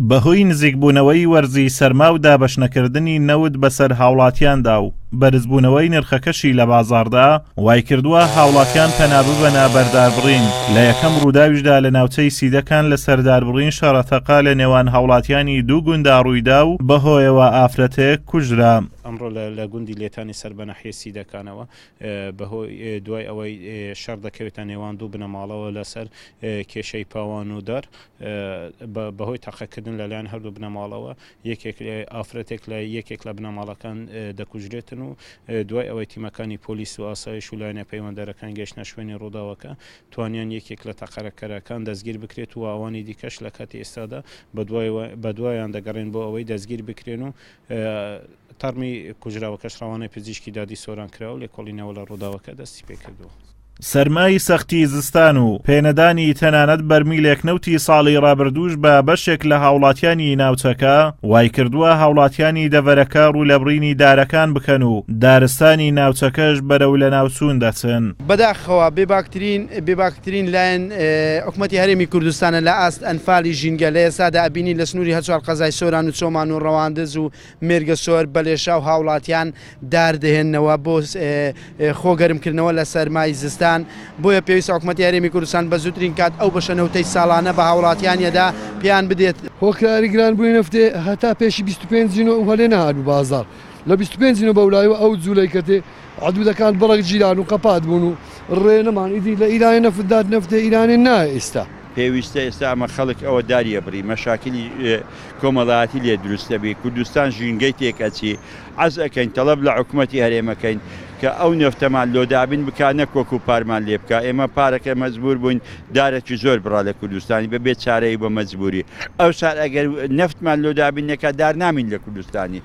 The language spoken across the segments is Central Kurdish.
بەهۆی نزیکبوونەوەی وەرزی سەرما و دابەشنەکردنی نەوت بەسەر هاوڵاتیاندا و بەرزبوونەوەی نرخەکەشی لە بازاڕدا وایکردووە هاوڵاتیان پەنا ببەنە بەر داربڕین، لە یەکەم ڕووداویشدا لە ناوچەی سیدەکان لەسەر داربڕین شەڕەتەقە لە نێوان هاوڵاتیانی دوو گوندا ڕوویدا و بەهۆیەوە ئافرەتێک کوژرا. ئەمڕۆ لە گوندی لێتانی سەر بە ناحیەی سیدەکانەوە بەهۆی دوای ئەوەی شەڕ دەکەوێتە نێوان دوو بنەماڵەوە لەسەر کێشەی پاوان و دار بەهۆی تەقەکردن لەلایەن هەردوو بنەماڵەوە یەکێک ئافرەتێک لە یەکێک لە بنەماڵەکان دەکوژرێتن و دوای ئەوەی تیمەکانی پۆلیس و ئاسایش و لایەنە پەیوەندەرەکان گەیشتنە شوێنی ڕووداوەکە توانیان یەکێک لە تەقەرەکەرەکان دەستگیر بکرێت و ئەوانی دیکەش لە کاتی ئێستادا بەدوایان دەگەڕێن بۆ ئەوەی دەستگیر بکرێن و تەرمی کوژراوەکەش ڕەوانەی پزیشکی دادی سۆران کرا و لێکۆڵینەوە لە ڕووداوەکە دەستی پێکردووە. سەرمای سەختی زستان و پێنەدانی تەنانەت بەرمیلێک نەوتی ساڵی ڕابردووش بە بەشێک لە هاوڵاتیانی ناوچەکە، وایکردووە هاوڵاتیانی دەڤەرەکە ڕوو لە بڕینی دارەکان بکەن و دارستانی ناوچەکەش بەرەو لەناوچوون دەچن. بەداخەوە بێباکترین بێباکترین لایەن حکومەتی هەرێمی کوردستانە لە ئاست ئەنفالی ژینگە لە ئێستادا ئەبینین لە سنووری هەرچوار قەزای سۆران و چۆمان و ڕەواندز و مێرگەسۆر بەلێشاو هاوڵاتیان دار دەهێننەوە بۆ خۆ گەرمکردنەوە لە سەرمای زستان بۆیە پێویستە حکومەتی هەرێمی کوردستان بە زووترین کات ئەو بەشە نەوتەی ساڵانە بە هاوڵاتیانیەدا پێیان بدێت. هۆکاری گرانبوونی نەفتێ هەتا پێشی 25 ی نۆ وەلێ نەهاتبوو بازاڕ لە 25 ی نۆ بەولایوە ئەو جوولەی کە تێ عدودەکان بڕەک گیران و قەپات بوون و ڕێ نەمان ئیدی لە ئیرانێ نەفت دات نەفتێ ئیرانێ نایە ئیستا. پێویستە ئێستا ئەمە خەڵک ئەوە داریە بڕی مەشاکلی کۆمەڵایەتی لێ دروست ئەبی کوردستان ژینگەی تێک ئەچی عەز ئەکەین تەڵەب لە حکومەتی هەرێم ئەکەین کە ئەو نەفتەمان لۆ دابین بکا نەک وەکو پارمان لێ بکا ئێمە پارەکە مەجبور بووین دارەکی زۆر بڕا لە کوردستانی بە بێ چارەی بە مەجبوری ئەوسار ئەگەر نەفتمان لۆ دابین نەکا دار نامین لە کوردستانی.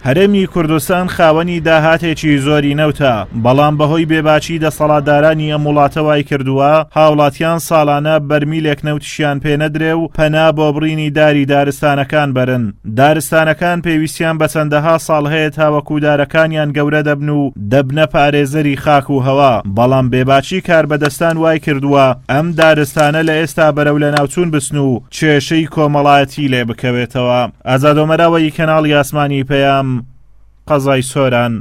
هەرێمی کوردستان خاوەنی داهاتێکی زۆری نەوتە، بەڵام بەهۆی بێباکی دەسەڵاتدارانی ئەم وڵاتە وایکردووە هاوڵاتیان ساڵانە بەرمیلێک نەوتیشیان پێنەدرێ و پەنا بۆ بڕینی داری دارستانەکان بەرن. دارستانەکان پێویستیان بە چەندەها ساڵ هەیە تاوەکو دارەکانیان گەورە دەبن و دەبنە پارێزەری خاک و هەوا، بەڵام بێباکی کاربەدەستان وایکردووە ئەم دارستانە لە ئێستا بەرەو لەناوچوون بچن و کێشەی کۆمەڵایەتی لێ بکەوێتەوە. ئازاد ئۆمەراوەیی کەناڵی ئاسمانی پەیام، قەزای سۆران.